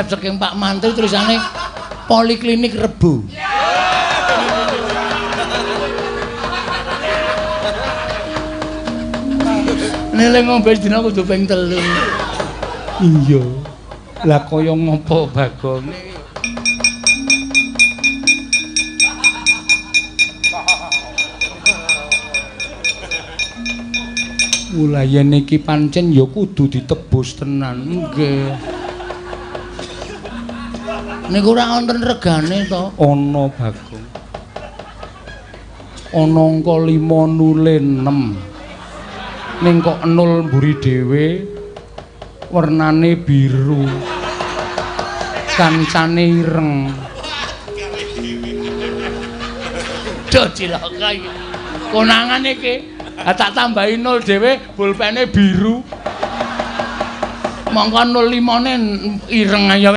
Resep saking Pak Mantri tulisane Poliklinik Rebo. Nele ngombe dina kudu ping 3. Iya. Lah kaya ngopo Bagong? Mula yen iki pancen ya kudu ditebus tenan. Nggih. Niku ora wonten regane to? Ana Bagong. Ana angka 5 nule 6. Ning kok 0 mburi dhewe wernane biru. Kancane ireng. Duh cilaka iki. Konangan iki. Ha tak tambahi 0 dhewe pulpene biru. Mongko 05-ne ireng ayo.